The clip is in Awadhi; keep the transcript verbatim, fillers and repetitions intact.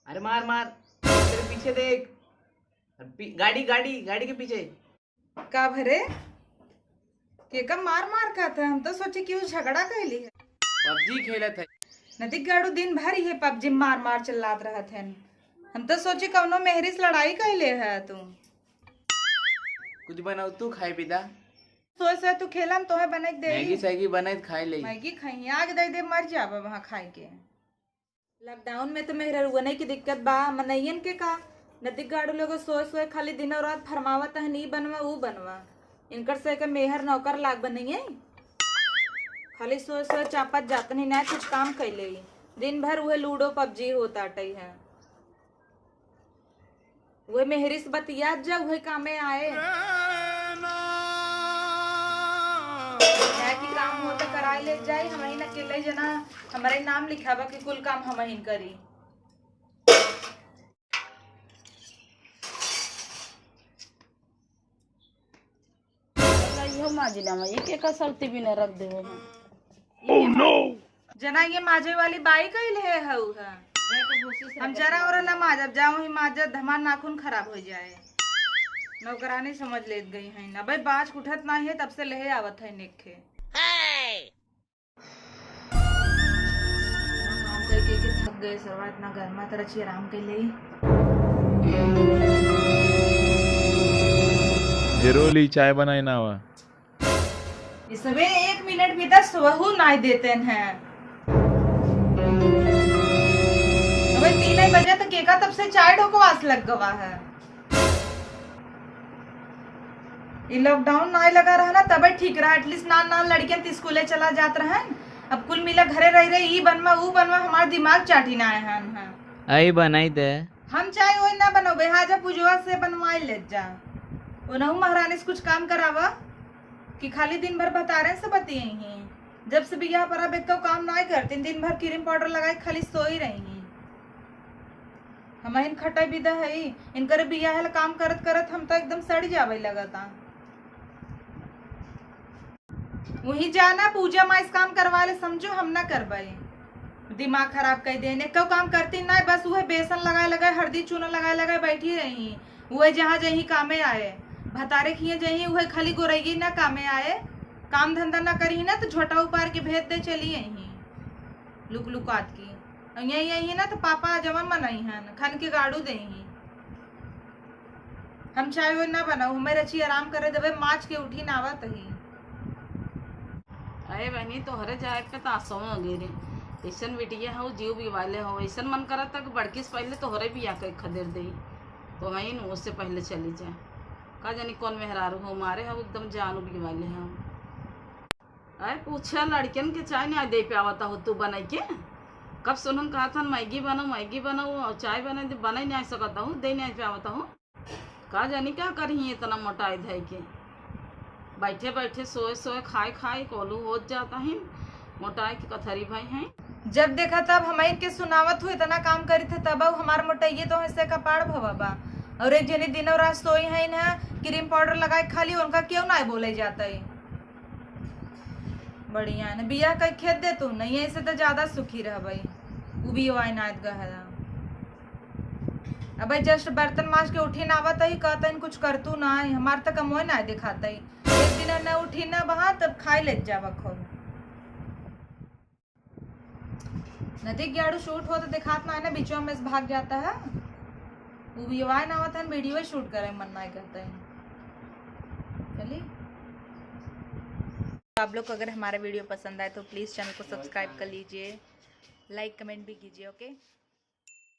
अरे मार मार, तेरे पीछे देख। अरे पी-, गाड़ी गाड़ी गाड़ी के पीछे। का भरे? केका मार मार कहत है? हम तो सोचे कि उ झगड़ा कैली है। पबजी खेलत है। नदी गाड़ू दिन भर ये पबजी मार मार चिल्लात रहत है। हम तो सोचे कौनो मेहरी से लड़ाई कैले है तू। कुछ बनाओ तू खाए पीदा। सोए सोए तू खेला, हम तोहे बनाई के देई। मैगी सैगी बनाई के खाए ले। मैगी खाई, आग दे दे, मर जाबा वहाँ खाए के। लॉकडाउन में तो मेहररुअने की दिक्कत बा, मनइयन के का? नदी गाड़ू लोग सोए सोए खाली दिनों रात फरमावत हन, ई बनवा, ऊ बनवा। इनकर से के मेहर नौकर लाग बनइये। खाली सोए सोए चापत जात नहीं, ना कुछ काम कैले। दिन भर उहे लूडो पबजी होत आटई है। उहे मेहरी से बतियात जा, उहे कामे आए। क्या की काम हो तो कराई ले जाई, हमहिन अकेले जना, हमरे नाम लिखावा कि कुल काम हमहिन करी। इहो माजी ना, ये के का सलती बिना रख देबो। Oh no! जना ये माजे वाली बाई कइल है हऊ है। हम जरा और ना माजब, जाऊं ही माजब, हमार नाखून खराब हो जाए। नौकरानी समझ लेत गई है ना भाई, बाज उठत ना है, तब से लेहे आवत है नेखे। ना काम करके के थक गए सरवा, इतना गर्मा तरह अच्छी आराम कर ले। ए रोली, चाय बनाए ना आवा। ये सबे एक मिनट भी दस वहू नाय देते हैं। अबे तीन बजे तक एका तब से चाय ढोकवास लग गवा है। ये लॉकडाउन नाय लगा रहा ना, तबे ठीक रहा। एटलीस्ट नान नान लड़कियन त स्कूले चला जात रहन। अब कुल मिला घरे रह रहे, ई बनवा, ऊ बनवा, हमार दिमाग चाटी ना है। आई बनाई दे। हम चाय ओय ना बनौबे, हाँ, जब पूजवा से बनवाई ले जा। ओनहु महारानी से कुछ काम करावा कि खाली दिन भर भतारे से बतियई ही। जब से बियाह पर अब एको काम नाय करतीन, दिन भर क्रीम पाउडर लगाई खाली सोई रही ही। हमहिन खटाई विदा है, इनकर बियाह है काम करत करत हम तो एकदम सड़ जावे लगता। वही जाना पूजा माई से काम करवा ले, समझो हम ना करबे। दिमाग खराब कर देने, कौ काम करती ना, बस उहे बेसन लगाए लगाए, हल्दी चूना लगाए लगाए बैठी रही। उहे जहाँ जही कामे आए, भतारे खिए जही, उहे खाली गोरैये ना कामे आए। काम धंधा ना करी ना तो झोटा उपार के भेज दे चली यही लुक लुकात की। और यही यही ना तो पापा जवन मनई हन, खन के गाड़ू दे ही। हम चाय ओय ना बनाऊ, हमें रची आराम करे देबे, माच के उठी नावत ही। अरे बहनी, तोहरे जाए पे तो आसो हो गई रे। ऐसन बिटिया हो, जीव बिवाले हो, ऐसन मन करत था कि बड़की से पहले तोहरे बियाह के खदेर दे, तो है न उससे पहले चली जाए। का जानी कौन मेहरारू हो, मारे हो एकदम जान बिवाले हो। अरे पूछा, लड़कियन के चाय नहीं दे पावता हो तू बनाई के? कब सुनन कहा था मैगी बनाओ, मैगी बनाओ, और चाय बना दे, बना ही नहीं सकता हूँ, दे नहीं पावता हूँ। का जानी का करही इतना मोटाई धई के, बैठे बैठे सोए सोए खाए खाए कोलू होत जाता है, मोटाई के कथरी भाई हैं। जब देखा तब हम इनके सुनावत हुए, इतना काम करी थे तब हमार मोटाइये तो हिस्से का पाड़ भवा बा। और एक जनी दिनों रात सोई है इन्हें क्रीम पाउडर लगाए खाली, उनका क्यों ना बोले जाता है। बढ़िया है ना, बियाह कई खेत दे तू, नहीं ऐसे तो ज्यादा सुखी रहबई। उ भी वाई नायत गहरा। अबे just बर्तन माज के उठी ना आवत ही, कहतन कुछ करतू ना है, हमार तक कमोए ना दिखाता ही। एक दिन ना उठी ना बहा, तब खाई ले जावा खूब। नदी ग्याड़ू शूट हो तो दिखात ना है ना, बीचों में से भाग जाता है। वो भी वाई ना आवत है, वीडियो शूट करे मन ना करता है। चलिए, आप लोग को अगर हमारा वीडियो पसंद आए तो प्लीज चैनल को सब्सक्राइब कर लीजिए, लाइक कमेंट भी कीजिए। ओके।